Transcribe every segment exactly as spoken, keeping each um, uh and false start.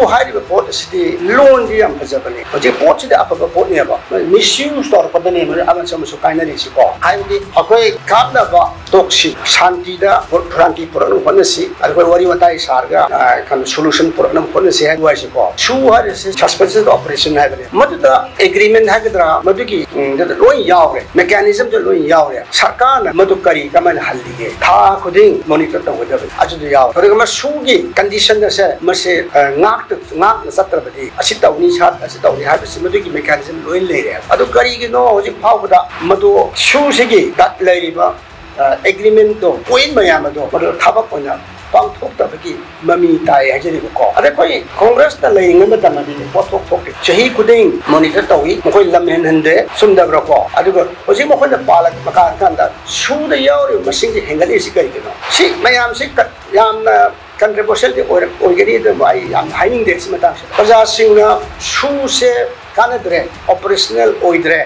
ꯍꯥꯏꯔꯤꯕ ꯄꯣꯠ ꯑꯁꯤꯗꯤ ꯂꯣꯟꯗꯤ ꯌꯥꯝ ꯐꯖꯕꯅꯤ꯫ ꯍꯧꯖꯤꯛ ꯄꯣꯠꯁꯤꯗꯤ ꯑꯐꯕ ꯄꯣꯠꯅꯦꯕ, ꯃꯤꯁꯌꯨꯁ ꯇꯧꯔꯛꯄꯗꯅꯦꯕ ꯑꯃꯁꯨ ꯑꯃꯁꯨ ꯀꯥꯏꯅꯔꯤꯁꯤꯀꯣ꯫ ꯍꯥꯏꯕꯗꯤ ꯑꯩꯈꯣꯏ ꯀꯥꯞꯅꯕ ꯇꯣꯛꯁꯤ ꯁꯥꯟꯇꯤꯗ ꯄꯨ-, ꯁꯥꯟꯇꯤ ꯄꯨꯔꯛꯅꯕ ꯍꯣꯠꯅꯁꯤ꯫ ꯑꯩꯈꯣꯏ ꯋꯥꯔꯤ ꯋꯥꯇꯥꯏ ꯁꯥꯔꯒ, ꯑ, ꯀꯩꯅꯣ, ꯁꯣꯂꯨꯁꯟ ꯄꯨꯔꯛꯅꯕ ꯍꯣꯠꯅꯁꯤ ꯍꯥꯏꯕ ꯍꯥꯏꯁꯤꯀꯣ꯫ ꯁꯨ ꯍꯥꯏꯔꯤꯁꯤ ꯁꯁꯄꯦꯟꯁꯟ ꯑꯣꯄꯔꯦꯁꯟ ꯍꯥꯏꯕꯅꯤ꯫ ꯃꯗꯨꯗ ꯑꯦꯒ꯭ꯔꯤꯃꯦꯟ ꯍꯥꯏꯒꯗ꯭ꯔꯥ, ꯃꯗꯨꯒꯤ, ꯎꯝ, ꯗꯨꯗ ꯂꯣꯏ ꯌꯥꯎꯔꯦ, ꯃꯦꯀꯥꯅꯤꯖꯝꯗ ꯂꯣꯏ ꯌꯥꯎꯔꯦ꯫ ꯁꯔꯀꯥꯔꯅ ꯃꯗꯨ ꯀꯔꯤ ꯀꯃꯥꯏꯅ ꯍꯜꯂꯤꯒꯦ, ꯊꯥ ꯈꯨꯗꯤꯡ ꯃꯣꯅꯤꯇꯔ ꯇꯧꯒꯗꯕꯅꯤ, ꯑꯗꯨꯗ ꯌꯥꯎꯔꯦ꯫ ꯑꯗꯨꯒ ꯃꯁꯨꯒꯤ ꯀꯟꯗꯤꯁꯟ ꯑꯁꯦ ꯃꯁꯦ, ꯑ, ꯉꯥꯛꯇ ꯉꯥꯛꯅ ꯆꯠꯇ꯭ꯔꯕꯗꯤ ꯑꯁꯤ ꯇꯧꯅꯤ, ꯁꯥ-, ꯑꯁꯤ ꯇꯧꯅꯤ ꯍꯥꯏꯕꯁꯤ ꯃꯗꯨꯒꯤ ꯃꯦꯀꯥꯅꯤꯖꯝ ꯂꯣꯏ ꯂꯩꯔꯦ꯫ ꯑꯗꯨ ꯀꯔꯤꯒꯤꯅꯣ ꯍꯧꯖꯤꯛ ꯐꯥꯎꯕꯗ ꯃꯗꯨ ꯁꯨꯁꯤꯒꯤ ꯗ ꯂꯩꯔꯤꯕ, ꯑ, ꯑꯦꯒ꯭ꯔꯤꯃꯦꯟꯗꯣ, ꯄꯣꯏꯟ ꯃꯌꯥꯝ ꯑꯗꯣ ꯃꯗꯨ ꯊꯕꯛ ꯑꯣꯏꯅ ꯄꯥꯡꯊꯣꯛꯇꯕꯒꯤ ꯃꯃꯤ ꯇꯥꯏ ꯍꯥꯏꯖꯔꯤꯕꯀꯣ꯫ ꯑꯗ ꯑꯩꯈꯣꯏ ꯀꯣꯡꯒ꯭ꯔꯦꯁꯅ ꯂꯩꯔꯤꯉꯩ ꯃꯇꯝꯗꯗꯤ ꯄꯣꯠꯊꯣꯛ ꯊꯣꯛꯇꯦ꯫ ꯆꯍꯤ ꯈꯨꯗꯤꯡ ꯃꯣꯅꯤꯇꯔ ꯇꯧꯏ, ꯃꯈꯣꯏ ꯂꯝ ꯍꯦꯟꯍꯟꯗꯦ, ꯆꯨꯝꯗꯕ꯭ꯔꯥꯀꯣ? ꯑꯗꯨꯒ ꯍꯧꯖꯤꯛ ꯃꯈꯣꯏꯅ ꯄꯥꯜꯂꯛꯄ ꯀꯥꯟꯗ ꯁꯨꯗ ꯌꯥꯎꯔꯤꯕ ꯃꯁꯤꯡꯁꯦ ꯍꯦꯟꯒꯠꯂꯤꯁꯤ ꯀꯔꯤꯒꯤꯅꯣ? ꯁꯤ ꯃꯌꯥꯝꯁꯤ ꯀ-, ꯌꯥꯝꯅ ꯀꯟꯇ꯭ꯔꯣꯚꯔꯁꯤꯌꯦꯜꯗꯤ ꯑꯣꯏꯔꯛ-, ꯑꯣꯏꯒꯅꯤ, ꯑꯗꯨꯕꯨ ꯑꯩ ꯌꯥꯝꯅ ꯍꯥꯏꯅꯤꯡꯗꯦ ꯁꯤ ꯃꯇꯥꯡꯁꯤꯗ꯫ ꯄ꯭ꯔꯖꯥꯁꯤꯡꯅ ꯁꯨꯁꯦ ꯀꯥꯟꯅꯗ꯭ꯔꯦ, ꯑꯣꯄꯔꯦꯁꯅꯦꯜ ꯑꯣꯏꯗ꯭ꯔꯦ,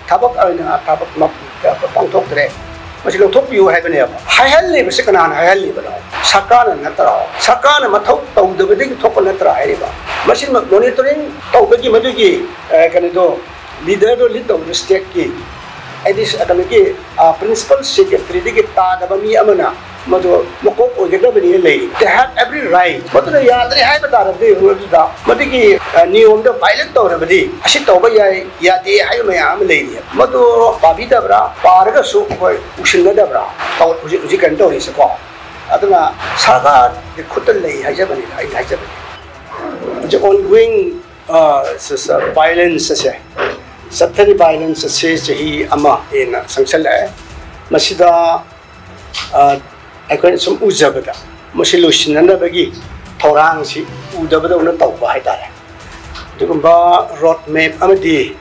ꯊꯕꯛ ꯑꯣꯏꯅ ꯊꯕꯛ ꯃ-, ꯄꯥꯡꯊꯣꯛꯇ꯭ꯔꯦ, ꯃꯁꯤ ꯂꯧꯊꯣꯛꯄꯤꯌꯨ ꯍꯥꯏꯕꯅꯦꯕ꯫ ꯍꯥꯏꯍꯜꯂꯤꯕꯁꯤ ꯀꯅꯥꯅ ꯍꯥꯏꯍꯜꯂꯤꯕꯅꯣ? ꯁꯔꯀꯥꯔꯅ ꯅꯠꯇ꯭ꯔꯣ? ꯁꯔꯀꯥꯔꯅ ꯃꯊꯧ ꯇꯧꯗꯕꯗꯒꯤ ꯊꯣꯛꯄ ꯅꯠꯇ꯭ꯔꯥ ꯍꯥꯏꯔꯤꯕ? ꯃꯁꯤ ꯃꯣꯅꯤꯇꯔꯤꯡ ꯇꯧꯕꯒꯤ ꯃꯗꯨꯒꯤ, ꯑ, ꯀꯩꯅꯣꯗꯣ, ꯂꯤꯗꯔꯗꯣ ꯂꯤꯗ ꯇꯧꯕ ꯁ꯭ꯇꯦꯠꯀꯤ ꯑꯦꯗꯤꯁ-, ꯀꯩꯅꯣꯒꯤ, ꯑ, ꯄ꯭ꯔꯤꯟꯁꯤꯄꯜ ꯁꯦꯀ꯭ꯔꯦꯇꯔꯤꯗꯒꯤ ꯇꯥꯗꯕ ꯃꯤ ꯑꯃꯅ ꯃꯗꯨ ꯃꯀꯣꯛ ꯑꯣꯏꯒꯗꯕꯅꯤ ꯂꯩꯔꯤ꯫ They have every right꯫ ꯃꯗꯨꯅ ꯌꯥꯗ꯭ꯔꯦ ꯍꯥꯏꯕ ꯇꯥꯔꯕꯗꯤ ꯃꯗꯨꯗ ꯃꯗꯨꯒꯤ, ꯑ, ꯅꯤꯌꯣꯝꯗ ꯚꯥꯏꯑꯣꯂꯦꯠ ꯇꯧꯔꯕꯗꯤ ꯑꯁꯤ ꯇꯧꯕ ꯌꯥꯏ, ꯌꯥꯗꯦ ꯍꯥꯏꯕ ꯃꯌꯥꯝ ꯑꯃ ꯂꯩꯔꯤ꯫ ꯃꯗꯨ ꯄꯥꯕꯤꯗꯕ꯭ꯔꯥ? ꯄꯥꯔꯒꯁꯨ ꯑꯩꯈꯣꯏ ꯎꯁꯤꯟꯅꯗꯕ꯭ꯔꯥ? ꯇꯧ-, ꯍꯧꯖꯤꯛ, ꯍꯧꯖꯤꯛ ꯀꯩꯅꯣ ꯇꯧꯔꯤꯁꯦꯀꯣ꯫ ꯑꯗꯨꯅ ꯁꯔꯀꯥꯔꯒꯤ ꯈꯨꯠꯇ ꯂꯩ ꯍꯥꯏꯖꯕꯅꯤꯗ, ꯑꯩꯅ ꯍꯥꯏꯖꯕꯅꯤ꯫ ꯍꯧꯖꯤꯛ ongoing, ꯑ, ꯁ-, ꯁ-, violence ꯑꯁꯦ, ꯆꯠꯊꯔꯤꯕ violence ꯑꯁꯤ ꯆꯍꯤ ꯑꯃ ꯍꯦꯟꯅ ꯆꯪꯁꯜꯂꯛꯑꯦ꯫ ꯃꯁꯤꯗ, ꯑ, ꯑꯩꯈꯣꯏꯅ ꯁꯨꯝ ꯎꯖꯕꯗ ꯃꯁꯤ ꯂꯣꯏꯁꯤꯟꯅꯅꯕꯒꯤ ꯊꯧꯔꯥꯡꯁꯤ ꯎꯗꯕꯗꯧꯅ ꯇꯧꯕ ꯍꯥꯏꯇꯥꯔꯦ꯫ ꯑꯗꯨꯒꯨꯝꯕ ꯔꯣꯗ ꯃꯦꯞ ꯑꯃꯗꯤ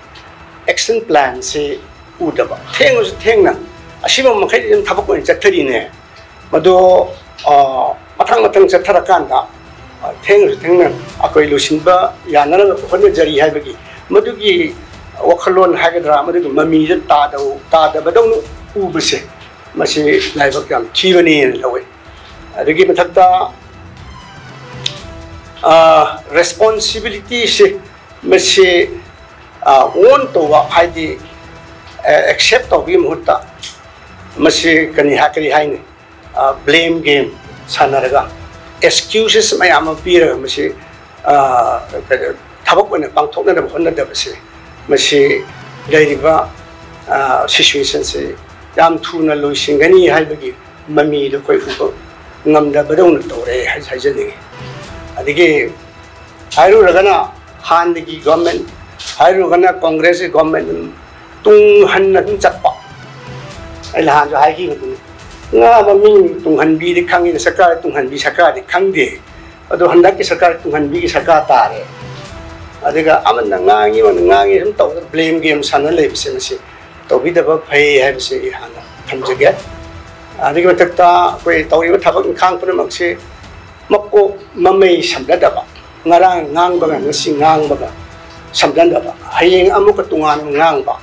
ꯑꯦꯛꯁꯟ ꯄ꯭ꯂꯥꯟꯁꯤ ꯎꯗꯕ, ꯊꯦꯡꯉꯁꯨ ꯊꯦꯡꯅ ꯑꯁꯤꯕ ꯃꯈꯩꯗꯤ ꯑꯗꯨꯝ ꯊꯕꯛ ꯑꯣꯏꯅ ꯆꯠꯊꯔꯤꯅꯦ꯫ ꯃꯗꯨ, ꯑ, ꯃꯊꯪ ꯃꯊꯪ ꯆꯠꯊꯔꯀꯥꯟꯗ, ꯑ, ꯊꯦꯡꯅꯁꯨ ꯊꯦꯡꯅ ꯑꯩꯈꯣꯏ ꯂꯣꯏꯁꯤꯟꯕ ꯌꯥꯅꯅꯕ ꯍꯣꯠꯅꯖꯔꯤ ꯍꯥꯏꯕꯒꯤ ꯃꯗꯨꯒꯤ ꯋꯥꯈꯜꯂꯣꯟ ꯍꯥꯏꯒꯗ꯭ꯔꯥ, ꯃꯗꯨꯒꯤ ꯃꯃꯤꯗ ꯇꯥꯗꯧ-, ꯇꯥꯗꯕꯗꯧꯅ ꯎꯕꯁꯦ, ꯃꯁꯤ ꯂꯥꯏꯕꯛ ꯌꯥꯝ ꯊꯤꯕꯅꯦꯅ ꯂꯧꯋꯤ꯫ ꯑꯗꯨꯒꯤ ꯃꯊꯛꯇ, ꯑ, ꯔꯦꯁꯄꯣꯟꯁꯤꯕꯤꯂꯤꯇꯤꯁꯦ ꯃꯁꯤ ꯑꯣꯟ ꯇꯧꯕ, ꯍꯥꯏꯗꯤ ꯑꯦꯛꯁꯦꯞ ꯇꯧꯕꯒꯤ ꯃꯍꯨꯠꯇ ꯃꯁꯤ ꯀꯔꯤ ꯍꯥꯏ-, ꯀꯔꯤ ꯍꯥꯏꯅꯤ, ꯕ꯭ꯂꯦꯝ ꯒꯦꯝ ꯁꯥꯟꯅꯔꯒ, ꯑꯦꯛꯁꯀ꯭ꯌꯨꯁꯦꯁ ꯃꯌꯥꯝ ꯑꯃ ꯄꯤꯔꯒ ꯃꯁꯤ ꯊꯕꯛ ꯑꯣꯏꯅ ꯄꯥꯡꯊꯣꯛꯅꯅꯕ ꯍꯣꯠꯅꯗꯕꯁꯦ, ꯃꯁꯤ ꯂꯩꯔꯤꯕ ꯁꯤꯆꯨꯋꯦꯁꯟꯁꯤ ꯌꯥꯝ ꯊꯨꯅ ꯂꯣꯏꯁꯤꯟꯒꯅꯤ ꯍꯥꯏꯕꯒꯤ ꯃꯃꯤꯗꯣ ꯑꯩꯈꯣꯏ ꯎꯕ ꯉꯝꯗꯕꯗꯧꯅ ꯇꯧꯔꯦ ꯍꯥꯏ-, ꯍꯥꯏꯖꯅꯤꯡꯉꯤ꯫ ꯑꯗꯒꯤ ꯍꯥꯏꯔꯨꯔꯒꯅ ꯍꯥꯟꯅꯒꯤ ꯒꯣꯔꯃꯦꯟ, ꯍꯥꯏꯔꯨꯔꯒꯅ ꯀꯣꯡꯒ꯭ꯔꯦꯁꯀꯤ ꯒꯣꯔꯃꯦꯟ ꯑꯗꯨꯝ ꯇꯨꯡ ꯍꯟꯅ ꯑꯗꯨꯝ ꯆꯠꯄ꯫ ꯑꯩ ꯅꯍꯥꯟꯁꯨ ꯍꯥꯏꯈꯤꯕꯗꯨꯅꯤ, ꯉꯥ ꯃꯃꯤꯡ ꯇꯨꯡꯍꯟꯕꯤꯗꯤ ꯈꯪꯉꯤ, ꯁꯔꯀꯥꯔ ꯇꯨꯡꯍꯟꯕꯤ ꯁꯔꯀꯥꯔꯗꯤ ꯈꯪꯗꯦ꯫ ꯑꯗꯣ ꯍꯟꯗꯛꯀꯤ ꯁꯔꯀꯥꯔ ꯇꯨꯡꯍꯟꯕꯤꯒꯤ ꯁꯔꯀꯥꯔ ꯇꯥꯔꯦ꯫ ꯑꯗꯨꯒ ꯑꯃꯅ ꯉꯥꯡꯉꯤ, ꯑꯃꯅ ꯉꯥꯡꯉꯤ ꯁꯨꯝ ꯇꯧꯗꯅ ꯕ꯭ꯂꯦꯝ ꯒꯦꯝ ꯁꯥꯟꯅ ꯂꯩꯕꯁꯦ, ꯃꯁꯤ ꯇꯧꯕꯤꯗꯕ ꯐꯩ ꯍꯥꯏꯕꯁꯤ ꯑꯩ ꯍꯥꯟꯅ ꯊꯝꯖꯒꯦ꯫ ꯑꯗꯨꯒꯤ ꯃꯊꯛꯇ ꯑꯩꯈꯣꯏ ꯇꯧꯔꯤꯕ ꯊꯕꯛ ꯏꯪꯈꯥꯡ ꯄꯨꯝꯅꯃꯛꯁꯤ ꯃꯀꯣꯛ ꯃꯃꯩ ꯁꯝꯅꯗꯕ, ꯉꯔꯥꯡ ꯉꯥꯡꯕꯒ ꯉꯁꯤ ꯉꯥꯡꯕꯒ ꯁꯝꯅꯗꯕ, ꯍꯌꯦꯡ ꯑꯃꯨꯛꯀ ꯇꯣꯉꯥꯟꯅ ꯉꯥꯡꯕ,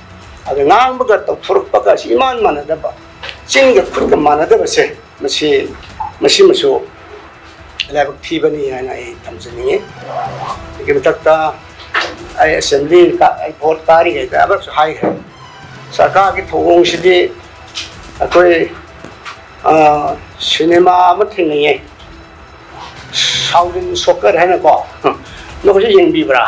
ꯑꯗ ꯉꯥꯡꯕꯒ ꯇꯧꯊꯣꯔꯛꯄꯒ ꯑꯁꯤ ꯏꯃꯥꯟ ꯃꯥꯟꯅꯗꯕ, ꯆꯤꯟꯒ ꯈꯨꯠꯀ ꯃꯥꯟꯅꯗꯕꯁꯦ, ꯃꯁꯤ, ꯃꯁꯤꯃꯁꯨ ꯂꯥꯏꯕꯛ ꯊꯤꯕꯅꯤ ꯍꯥꯏꯅ ꯑꯩ ꯊꯝꯖꯅꯤꯡꯉꯤ꯫ ꯑꯗꯨꯒꯤ ꯃꯊꯛꯇ ꯑꯩ ꯑꯦꯁꯦꯝꯕ꯭ꯂꯤ ꯀꯥ-, ꯑꯩ ꯚꯣꯠ ꯀꯥꯔꯤꯉꯩꯗ ꯑꯃꯁꯨ ꯍꯥꯏꯈ꯭ꯔꯦ, ꯁꯔꯀꯥꯔꯒꯤ ꯊꯧꯑꯣꯡꯁꯤꯗꯤ ꯑꯩꯈꯣꯏ, ꯑ, ꯁꯤꯅꯦꯃꯥ ꯑꯃ ꯊꯦꯡꯅꯩꯌꯦ, ꯁꯥꯎꯂꯤꯟ ꯁꯣꯀꯔ ꯍꯥꯏꯅꯀꯣ꯫ ꯅꯈꯣꯏꯁꯨ ꯌꯦꯡꯕꯤꯕ꯭ꯔꯥ?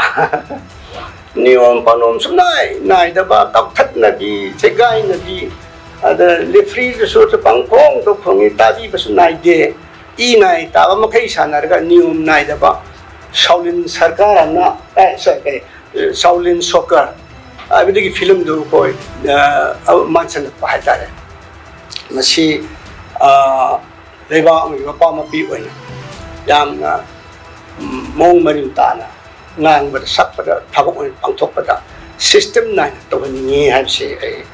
ꯅꯤꯌꯣꯝ ꯄꯥꯅꯣꯝ ꯁꯨꯡꯅꯥꯏ ꯅꯥꯏꯗꯕ, ꯀꯛꯊꯠꯅꯕꯤ, ꯁꯦꯒꯥꯏꯅꯕꯤ, ꯑꯗ ꯂꯦꯐ꯭ꯔꯤꯗꯨꯁꯨ ꯄꯪꯈꯣꯡꯗ ꯈꯣꯡꯉꯤ, ꯇꯥꯕꯤꯕꯁꯨ ꯅꯥꯏꯗꯦ꯫ ꯏ ꯅꯥꯏ ꯇꯥꯕ ꯃꯈꯩ ꯁꯥꯟꯅꯔꯒ ꯅꯤꯌꯣꯝ ꯅꯥꯏꯗꯕ ꯁꯥꯎꯂꯤꯟ ꯁꯔꯀꯥꯔ ꯑꯃꯅ, ꯑꯦ, ꯁ-, ꯀꯔꯤ, ꯁꯥꯎꯂꯤꯟ ꯁꯣꯀꯔ ꯍꯥꯏꯕꯗꯨꯒꯤ ꯐꯤꯂꯝꯗꯨ ꯑꯩꯈꯣꯏ, ꯑ, ꯃꯥꯟꯁꯤꯜꯂꯛꯄ ꯍꯥꯏꯇꯥꯔꯦ꯫ ꯃꯁꯤ, ꯑ, ꯂꯩꯕꯥꯛ ꯑꯃꯒꯤ ꯃꯄꯥ ꯃꯄꯤ ꯑꯣꯏꯅ ꯌꯥꯝꯅ, ꯎꯝ, ꯃꯑꯣꯡ ꯃꯔꯤꯜ ꯇꯥꯅ ꯉꯥꯡꯕꯗ, ꯁꯛꯄꯗ, ꯊꯕꯛ ꯑꯣꯏꯅ ꯄꯥꯡꯊꯣꯛꯄꯗ ꯁꯤꯁꯇꯦꯝ ꯅꯥꯏꯅ ꯇꯧꯍꯟꯅꯤꯡꯉꯤ ꯍꯥꯏꯕꯁꯤ ꯑꯩ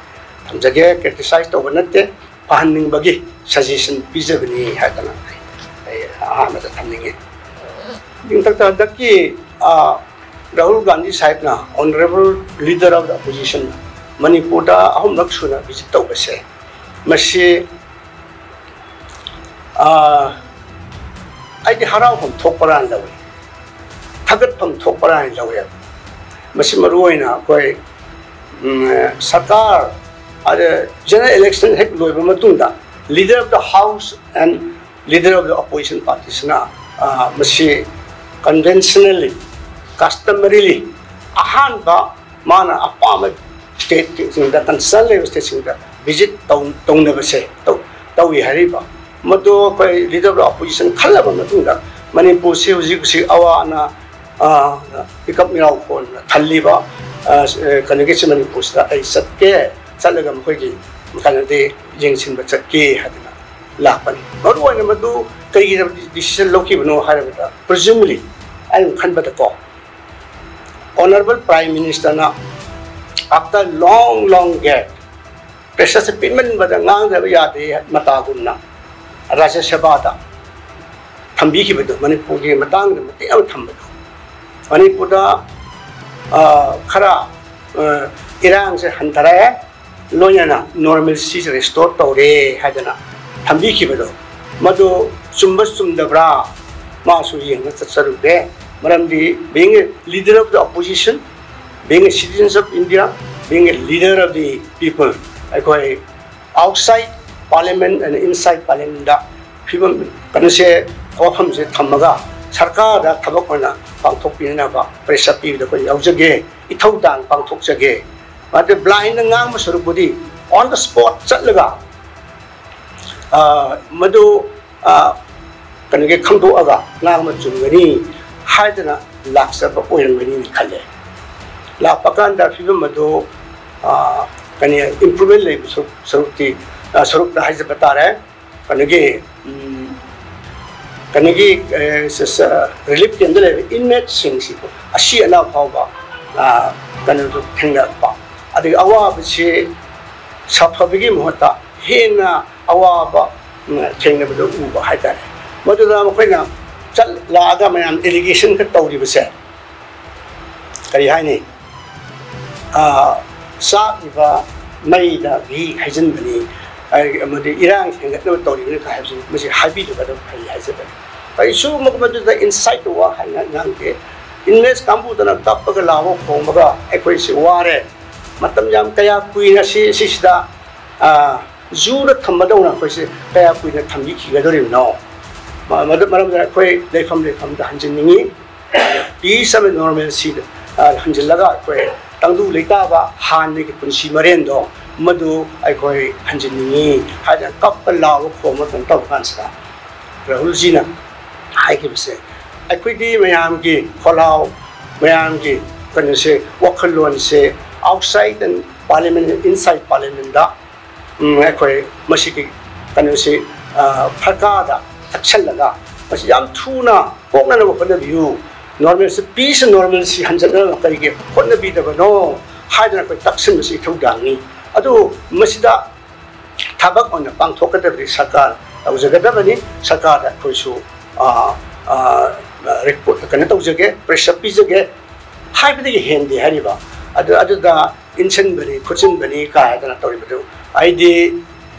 ꯊꯝꯖꯒꯦ꯫ ꯀ꯭ꯔꯤꯇꯤꯁꯥꯏꯖ ꯇꯧꯕ ꯅꯠꯇꯦ, ꯐꯍꯟꯅꯤꯡꯕꯒꯤ ꯁꯖꯦꯁꯟ ꯄꯤꯖꯕꯅꯤ ꯍꯥꯏꯗꯅ ꯑꯩ, ꯑꯩ ꯑꯍꯥꯟꯕꯗ ꯊꯝꯅꯤꯡꯉꯤ꯫ ꯃꯊꯛꯇ ꯍꯟꯗꯛꯀꯤ, ꯑ, Rahul Gandhi ꯁꯥꯍꯦꯕꯅ, Honourable Leader of the Opposition, ꯃꯅꯤꯄꯨꯔꯗ ꯑꯍꯨꯝꯂꯛ ꯁꯨꯅ ꯚꯤꯖꯤꯠ ꯇꯧꯕꯁꯦ, ꯃꯁꯤ, ꯑ, ꯑꯩꯗꯤ ꯍꯔꯥꯎꯐꯝ ꯊꯣꯛꯄ꯭ꯔꯥꯅ ꯂꯧꯏ꯫ ꯊꯥꯒꯠꯐꯝ ꯊꯣꯛꯄ ꯍꯥꯏꯅ ꯂꯧꯋꯦꯕ꯫ ꯃꯁꯤ ꯃꯔꯨꯑꯣꯏꯅ ꯑꯩꯈꯣꯏ, ꯎꯝ, ꯁꯔꯀꯥꯔ, ꯑꯗ, ꯖꯦꯅꯔꯦꯜ ꯏꯂꯦꯛꯁꯟ ꯍꯦꯛ ꯂꯣꯏꯕ ꯃꯇꯨꯡꯗ leader of the house and leader of the opposition party ꯁꯤꯅ, ꯑ, ꯃꯁꯤ conventionally, customarily, ꯑꯍꯥꯟꯕ ꯃꯥꯅ ꯑꯄꯥꯝꯕ ꯁ꯭ꯇꯦꯠꯁꯤꯡꯗ, ꯀꯟꯁꯔꯟ ꯂꯩꯕ ꯁ꯭ꯇꯦꯠꯁꯤꯡꯗ ꯚꯤꯖꯤꯠ ꯇꯧ-, ꯇꯧꯅꯕꯁꯦ ꯇꯧ-, ꯇꯧꯏ ꯍꯥꯏꯔꯤꯕ꯫ ꯃꯗꯨ ꯑꯩꯈꯣꯏ leader of the opposition ꯈꯜꯂꯕ ꯃꯇꯨꯡꯗ ꯃꯅꯤꯄꯨꯔꯁꯤ ꯍꯧꯖꯤꯛ ꯍꯧꯖꯤꯛ ꯑꯋꯥ ꯑꯅꯥ, ꯑ, ꯃꯤꯀꯞ ꯃꯤꯔꯥꯎ ꯐꯣꯟꯅ ꯊꯜꯂꯤꯕ, ꯑ, ꯀꯩꯅꯣꯒꯤꯁꯤ ꯃꯅꯤꯄꯨꯔꯁꯤꯗ ꯑꯩ ꯆꯠꯀꯦ, ꯆꯠꯂꯒ ꯃꯈꯣꯏꯒꯤ ꯀꯩꯅꯣꯗꯤ ꯌꯦꯡꯁꯤꯟꯕ ꯆꯠꯀꯦ ꯍꯥꯏꯗꯅ ꯂꯥꯛꯄꯅꯤ꯫ ꯃꯔꯨꯑꯣꯏꯅ ꯃꯗꯨ ꯀꯔꯤꯒꯤꯗꯃꯛ decision ꯂꯧꯈꯤꯕꯅꯣ ꯍꯥꯏꯔꯕꯗ, presumably, ꯑꯩꯅ ꯈꯟꯕꯗꯀꯣ, Honourable Prime Minister ꯅ after long, long gap, pressure ꯁꯦ ꯄꯤꯃꯟꯕꯗ ꯉꯥꯡꯗꯕ ꯌꯥꯗꯦ ꯃꯇꯥꯒꯨꯝꯅ ꯔꯥꯖ꯭ꯌ ꯁꯚꯥꯗ ꯊꯝꯕꯤꯈꯤꯕꯗꯣ, ꯃꯅꯤꯄꯨꯔꯒꯤ ꯃꯇꯥꯡꯗ ꯃꯇꯦꯛ ꯑꯃ ꯊꯝꯕꯗꯣ, ꯃꯅꯤꯄꯨꯔꯗ, ꯑ, ꯈꯔ, ꯑ, ꯏꯔꯥꯡꯁꯦ ꯍꯟꯊꯔꯛꯑꯦ, ꯂꯣꯏꯅꯅ normalcy ꯁꯦ restore ꯇꯧꯔꯦ ꯍꯥꯏꯗꯅ ꯊꯝꯕꯤꯈꯤꯕꯗꯣ, ꯃꯗꯨ ꯆꯨꯝꯕ ꯆꯨꯝꯗꯕ꯭ꯔꯥ ꯃꯥꯁꯨ ꯌꯦꯡꯕ ꯆꯠꯆꯔꯨꯔꯦ꯫ ꯃꯔꯝꯗꯤ being a leader of the opposition, being a citizens of India, being a leader of the people, ꯑꯩꯈꯣꯏ outside parliament and inside parliament ꯗ ꯐꯤꯕꯝ, ꯀꯩꯅꯣꯁꯦ, ꯋꯥꯐꯝꯁꯦ ꯊꯝꯃꯒ ꯁꯔꯀꯥꯔꯗ ꯊꯕꯛ ꯑꯣꯏꯅ ꯄꯥꯡꯊꯣꯛꯄꯤꯅꯅꯕ pressure ꯄꯤꯕꯗ ꯑꯩꯈꯣꯏ ꯌꯥꯎꯖꯒꯦ, ꯏꯊꯧ ꯇꯥꯡ ꯄꯥꯡꯊꯣꯛꯆꯒꯦ꯫ ꯃꯗꯨ blind ꯗ ꯉꯥꯡꯕ ꯁꯔꯨꯛꯄꯨꯗꯤ on the spot ꯆꯠꯂꯒ, ꯑ, ꯃꯗꯨ, ꯑ, ꯀꯩꯅꯣꯒꯤ ꯈꯪꯗꯣꯛꯑꯒ ꯉꯥꯡꯕ ꯆꯨꯝꯒꯅꯤ ꯍꯥꯏꯗꯅ ꯂꯥꯛꯆꯕ ꯑꯣꯏꯔꯝꯒꯅꯤꯅ ꯈꯜꯂꯦ꯫ ꯂꯥꯛꯄ ꯀꯥꯟꯗ ꯐꯤꯕꯝ ꯑꯗꯨ, ꯑ, ꯀꯩꯅꯣ, improvement ꯂꯩꯕ ꯁꯔꯨꯛ-, ꯁꯔꯨꯛꯇꯤ, ꯑ, ꯁꯔꯨꯛꯇ ꯍꯥꯏꯖꯕ ꯇꯥꯔꯦ꯫ ꯀꯩꯅꯣꯒꯤ, ꯎꯝ, ꯀꯩꯅꯣꯒꯤ, ꯑ, ꯁ-, ꯁ-, relief camp ꯇ ꯂꯩꯔꯤꯕ inmate ꯁꯤꯡꯁꯤꯕꯨ ꯑꯁꯤ ꯑꯅꯥ ꯐꯥꯎꯕ, ꯑ, ꯀꯩꯅꯣꯗꯨ ꯊꯦꯡꯅꯔꯛꯄ, ꯑꯗꯒꯤ ꯑꯋꯥꯕꯁꯤ ꯁꯥꯐꯕꯒꯤ ꯃꯍꯨꯠꯇ ꯍꯦꯟꯅ ꯑꯋꯥꯕ, ꯎꯝ, ꯊꯦꯡꯅꯕꯗꯨ ꯎꯕ ꯍꯥꯏꯇꯥꯔꯦ꯫ ꯃꯗꯨꯗ ꯃꯈꯣꯏꯅ ꯆꯠ-, ꯂꯥꯛꯑꯒ ꯃꯌꯥꯝ allegation ꯈꯔ ꯇꯧꯔꯤꯕꯁꯦ, ꯀꯔꯤ ꯍꯥꯏꯅꯤ? ꯑ, ꯆꯥꯛꯂꯤꯕ ꯃꯩꯗ ꯘꯤ ꯍꯩꯖꯤꯟꯕꯅꯤ, ꯑ, ꯑꯃꯗꯤ ꯏꯔꯥꯡ ꯍꯦꯟꯒꯠꯅꯕ ꯇꯧꯔꯤꯕꯅꯤ ꯍꯥꯏꯕꯁꯤ ꯃꯁꯤ ꯍꯥꯏꯕꯤꯗꯕꯅ ꯐꯩ ꯍꯥꯏꯖꯕꯅꯤ꯫ ꯀꯔꯤꯁꯨ ꯃꯗꯨꯗ incite ꯇꯧꯕ ꯍꯥꯏꯅ ꯉꯥꯡꯗꯦ꯫ ꯏꯪꯂꯤꯁ ꯀꯥꯡꯕꯨꯗꯅ ꯀꯞꯄꯒ ꯂꯥꯎꯕ ꯈꯣꯡꯕꯒ ꯑꯩꯈꯣꯏꯁꯤ ꯋꯥꯔꯦ꯫ ꯃꯇꯝ ꯌꯥꯝ ꯀꯌꯥ ꯀꯨꯏꯅ ꯁꯤ, ꯁꯤꯁꯤꯗ, ꯑ, ꯖꯨꯗ ꯊꯝꯕꯗꯧꯅ ꯑꯩꯈꯣꯏꯁꯤ ꯀꯌꯥ ꯀꯨꯏꯅ ꯊꯝꯕꯤꯈꯤꯒꯗꯧꯔꯤꯕꯅꯣ? ꯃ-, ꯃꯗꯨ ꯃꯔꯝꯗ ꯑꯩꯈꯣꯏ ꯂꯩꯐꯝ ꯂꯩꯐꯝꯗ ꯍꯟꯖꯤꯟꯅꯤꯡꯉꯤ꯫ Peace ꯑꯃꯗꯤ normalcyꯗ, ꯑ, ꯍꯟꯖꯤꯜꯂꯒ ꯑꯩꯈꯣꯏ ꯇꯪꯗꯨ ꯂꯩꯇꯥꯕ ꯍꯥꯟꯅꯒꯤ ꯄꯨꯟꯁꯤ ꯃꯔꯦꯟꯗꯣ ꯃꯗꯨ ꯑꯩꯈꯣꯏ ꯍꯟꯖꯤꯟꯅꯤꯡꯉꯤ ꯍꯥꯏꯗꯅ ꯀꯞꯄ ꯂꯥꯎꯕ ꯈꯣꯡꯕ ꯀꯩꯅꯣ ꯇꯧꯕ ꯀꯥꯟꯁꯤꯗ ꯔꯥꯍꯨꯜꯖꯤꯅ ꯍꯥꯏꯈꯤꯕꯁꯦ, ꯑꯩꯈꯣꯏꯗꯤ ꯃꯌꯥꯝꯒꯤ ꯈꯣꯜꯂꯥꯎ, ꯃꯌꯥꯝꯒꯤ ꯀꯩꯅꯣꯁꯦ, ꯋꯥꯈꯜꯂꯣꯟꯁꯦ outside and parliament, inside parliamentꯗ, ꯎꯝ, ꯑꯩꯈꯣꯏ ꯃꯁꯤꯒꯤ ꯀꯩꯅꯣꯁꯤ, ꯑ, ꯁꯔꯀꯥꯔꯗ ꯇꯛꯁꯜꯂꯒ ꯃꯁꯤ ꯌꯥꯝ ꯊꯨꯅ ꯀꯣꯛꯅꯅꯕ ꯍꯣꯠꯅꯕꯤꯌꯨ, normalcy, peace and normalcy ꯍꯟꯖꯟꯅꯅꯕ ꯀꯔꯤꯒꯤ ꯍꯣꯠꯅꯕꯤꯗꯕꯅꯣ ꯍꯥꯏꯗꯅ ꯑꯩꯈꯣꯏ ꯇꯛꯁꯤꯟꯕꯁꯤ ꯏꯊꯧꯗꯥꯡꯅꯤ꯫ ꯑꯗꯨ ꯃꯁꯤꯗ ꯊꯕꯛ ꯑꯣꯏꯅ ꯄꯥꯡꯊꯣꯛꯀꯗꯕꯗꯤ ꯁꯔꯀꯥꯔ ꯇꯧꯖꯒꯗꯕꯅꯤ꯫ ꯁꯔꯀꯥꯔꯗ ꯑꯩꯈꯣꯏꯁꯨ, ꯑ, ꯑ, report ꯀꯩꯅꯣ ꯇꯧꯖꯒꯦ, pressure ꯄꯤꯖꯒꯦ ꯍꯥꯏꯕꯗꯒꯤ ꯍꯦꯟꯗꯦ ꯍꯥꯏꯔꯤꯕ꯫ ꯑꯗꯨ, ꯑꯗꯨꯗ ꯏꯟꯁꯤꯟꯕꯅꯤ, ꯈꯨꯠꯆꯤꯟꯕꯅꯤ ꯀꯥꯏꯗꯅ ꯇꯧꯔꯤꯕꯗꯨ ꯑꯩꯗꯤ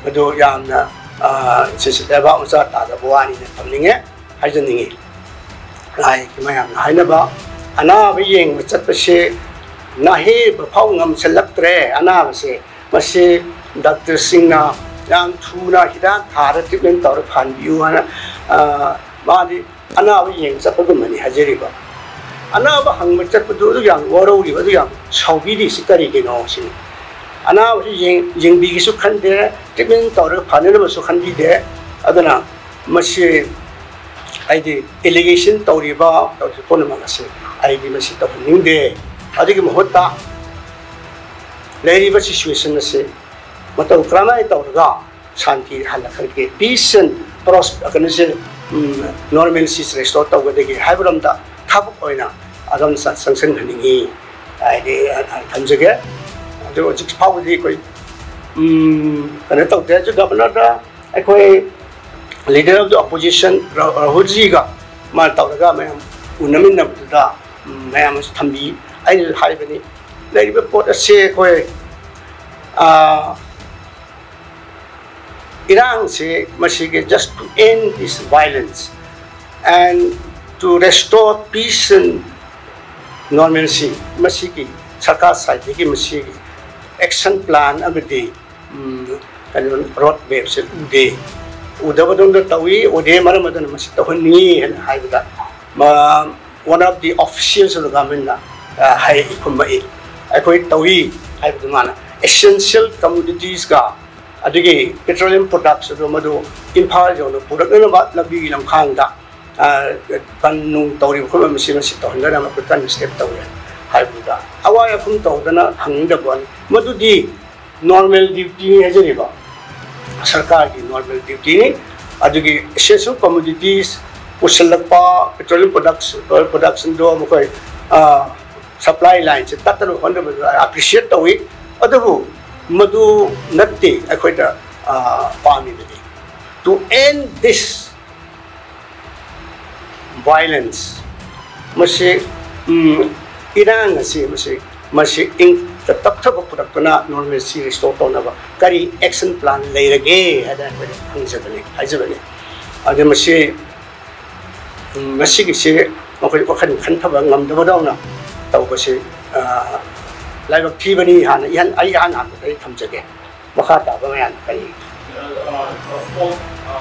ꯃꯗꯨ ꯌꯥꯝꯅ, ꯑ, ꯁꯤꯁꯤ ꯂꯩꯕꯥꯛ ꯃꯆꯥ ꯇꯥꯗꯕ ꯋꯥꯅꯤꯅ ꯊꯝꯅꯤꯡꯉꯦ, ꯍꯥꯏꯖꯅꯤꯡꯉꯤ꯫ ꯂꯥꯏꯒꯤ ꯃꯌꯥꯝꯅ ꯍꯥꯏꯅꯕ, ꯑꯅꯥꯕ ꯌꯦꯡꯕ ꯆꯠꯄꯁꯦ ꯅꯥꯍꯦꯕ ꯐꯥꯎ ꯉꯝꯁꯤꯜꯂꯛꯇ꯭ꯔꯦ ꯑꯅꯥꯕꯁꯦ꯫ ꯃꯁꯤ ꯗꯥꯛꯇꯔꯁꯤꯡꯅ ꯌꯥꯝ ꯊꯨꯅ ꯍꯤꯗꯥꯛ ꯊꯥꯔ treatment ꯇꯧꯔ ꯐꯍꯟꯕꯤꯌꯨ ꯍꯥꯏꯅ, ꯑ, ꯃꯥꯗꯤ ꯑꯅꯥꯕ ꯌꯦꯡꯕ ꯆꯠꯄꯒꯨꯝꯕꯅꯤ ꯍꯥꯏꯖꯔꯤꯕ꯫ ꯑꯅꯥꯕ ꯍꯪꯕ ꯆꯠꯄꯗꯨ ꯑꯗꯨ ꯌꯥꯝ ꯋꯥꯔꯧꯔꯤꯕ, ꯑꯗꯨ ꯌꯥꯝ ꯁꯥꯎꯕꯤꯔꯤꯁꯤ ꯀꯔꯤꯒꯤꯅꯣ ꯁꯤꯅꯤ꯫ ꯑꯅꯥꯕꯁꯤ ꯌꯦꯡ-, ꯌꯦꯡꯕꯤꯒꯦꯁꯨ ꯈꯟꯗꯦ, treatment ꯇꯧꯔꯒ ꯐꯅꯅꯕꯁꯨ ꯈꯟꯕꯤꯗꯦ꯫ ꯑꯗꯨꯅ ꯃꯁꯤ ꯑꯩꯗꯤ allegation ꯇꯧꯔꯤꯕ, ꯇꯧꯔꯤꯕ ꯄꯨꯝꯅꯃꯛ ꯑꯁꯤ ꯑꯩꯗꯤ ꯃꯁꯤ ꯇꯧꯍꯟꯅꯤꯡꯗꯦ꯫ ꯑꯗꯨꯒꯤ ꯃꯍꯨꯠꯇ ꯂꯩꯔꯤꯕ situation ꯑꯁꯤ ꯃꯇꯧ ꯀꯔꯝꯍꯥꯏꯅ ꯇꯧꯔꯒ ꯁꯥꯟꯇꯤ ꯍꯜꯂꯛꯀꯗꯒꯦ, peace and pros-, ꯀꯩꯅꯣꯁꯦ, ꯎꯝ, normalcy restore ꯇꯧꯒꯗꯒꯦ ꯍꯥꯏꯕ ꯂꯝꯗ ꯊꯕꯛ ꯑꯣꯏꯅ ꯑꯗꯣꯝ ꯆ-, ꯆꯪꯁꯤꯟꯍꯟꯅꯤꯡꯉꯤ ꯍꯥꯏꯗꯤ, ꯑ, ꯑ, ꯊꯝꯖꯒꯦ꯫ ꯑꯗꯨ ꯍꯧꯖꯤꯛ ꯐꯥꯎꯕꯗꯤ ꯑꯩꯈꯣꯏ, ꯎꯝ, ꯀꯩꯅꯣ ꯇꯧꯗꯦ꯫ ꯑꯗꯨ governorꯗ ꯑꯩꯈꯣꯏ leader of the opposition ꯔꯥ-, ꯔꯥꯍꯨꯜꯖꯤꯒ ꯃꯥ ꯇꯧꯔꯒ ꯃꯌꯥꯝ ꯎꯅꯃꯤꯟꯅꯕꯗꯨꯗ, ꯎꯝ, ꯃꯌꯥꯝ ꯑꯃꯁꯨ ꯊꯝꯕꯤ꯫ ꯑꯩꯅꯁꯨ ꯍꯥꯏꯕꯅꯤ, ꯂꯩꯔꯤꯕ ꯄꯣꯠ ꯑꯁꯦ ꯑꯩꯈꯣꯏ, ꯑ, ꯏꯔꯥꯡꯁꯦ ꯃꯁꯤꯒꯤ just to end this violence and to restore peace and Normalcy ꯃꯁꯤꯒꯤ ꯁꯔꯀꯥꯔ ꯁꯥꯏꯠꯇꯒꯤ ꯃꯁꯤꯒꯤ action plan ꯑꯃꯗꯤ, ꯎꯝ, ꯀꯩꯅꯣ, road mapꯁꯦ ꯎꯗꯦ꯫ ꯎꯗꯕꯗꯧꯅ ꯇꯧꯏ, ꯎꯗꯦ, ꯃꯔꯝ ꯑꯗꯨꯅ ꯃꯁꯤ ꯇꯧꯍꯟꯅꯤꯡꯉꯤ ꯍꯥꯏꯅ ꯍꯥꯏꯕꯗ, ꯃ-, one of the officials of the governmentꯅ, ꯑ, ꯍꯥꯏ, ꯈꯨꯝꯃꯛꯏ, "ꯑꯩꯈꯣꯏ ꯇꯧꯏ" ꯍꯥꯏꯕꯗꯨ ꯃꯥꯅ essential commoditiesꯀ ꯑꯗꯨꯒꯤ petroleum products ꯑꯗꯨ ꯃꯗꯨ ꯏꯝꯐꯥꯜ ꯌꯧꯅ ꯄꯨꯔꯛꯅꯅꯕ ꯂꯝꯕꯤꯒꯤ ꯂꯝꯈꯥꯡꯗ, ꯑ, ꯕꯟ ꯅꯨꯡ ꯇꯧꯔꯤꯕ ꯈꯣꯠꯂꯤꯕ ꯃꯁꯤ, ꯃꯁꯤ ꯇꯧꯍꯟꯗꯅꯕ ꯑꯩꯈꯣꯏ ꯀꯟꯅ step ꯇꯧꯔꯦ ꯍꯥꯏꯕꯗꯨꯗ ꯑꯋꯥꯏ ꯑꯈꯨꯝ ꯇꯧꯗꯅ ꯍꯪꯅꯤꯡꯗꯕ ꯋꯥꯅꯤ꯫ ꯃꯗꯨꯗꯤ normal dutyꯅꯤ ꯍꯥꯏꯖꯔꯤꯕ, ꯁꯔꯀꯥꯔꯒꯤ normal dutyꯅꯤ꯫ ꯑꯗꯨꯒꯤ essential commodities ꯄꯨꯁꯤꯜꯂꯛꯄ, petroleum products, oil productionꯗꯣ ꯃꯈꯣꯏ, ꯑ, supply lineꯁꯦ ꯇꯠꯇꯅꯕ ꯍꯣꯠꯅꯕꯗ appreciate ꯇꯧꯏ꯫ ꯑꯗꯨꯕꯨ ꯃꯗꯨ ꯅꯠꯇꯦ ꯑꯩꯈꯣꯏꯅ, ꯑ, ꯄꯥꯝꯃꯤꯕꯗꯤ꯫ To end this violence, ꯃꯁꯤ, ꯎꯝ, ꯏꯔꯥꯡ ꯑꯁꯤ, ꯃꯁꯤ, ꯃꯁꯤ ꯏꯪ ꯇꯞꯊꯕ ꯄꯨꯔꯛꯇꯨꯅ normalcy restore ꯇꯧꯅꯕ ꯀꯔꯤ action plan ꯂꯩꯔꯒꯦ ꯍꯥꯏꯅ ꯑꯩꯈꯣꯏꯅ ꯍꯪꯖꯕꯅꯤ, ꯍꯥꯏꯖꯕꯅꯤ꯫ ꯑꯗꯨ ꯃꯁꯤ, ꯎꯝ, ꯃꯁꯤꯒꯤꯁꯤ ꯃꯈꯣꯏ ꯋꯥꯈꯜ ꯈꯟꯊꯕ ꯉꯝꯗꯕꯗꯧꯅ ꯇꯧꯕꯁꯤ, ꯑ, ꯂꯥꯏꯕꯛ ꯊꯤꯕꯅꯤ꯫ ꯍꯥꯟꯅ ꯏꯍꯥꯟ-, ꯑꯩ ꯏꯍꯥꯟ ꯍꯥꯟꯕꯗ ꯑꯩ ꯊꯝꯖꯒꯦ꯫ ꯃꯈꯥ ꯇꯥꯕ ꯃꯌꯥꯝ ꯀꯔꯤ? Uh, uh, uh,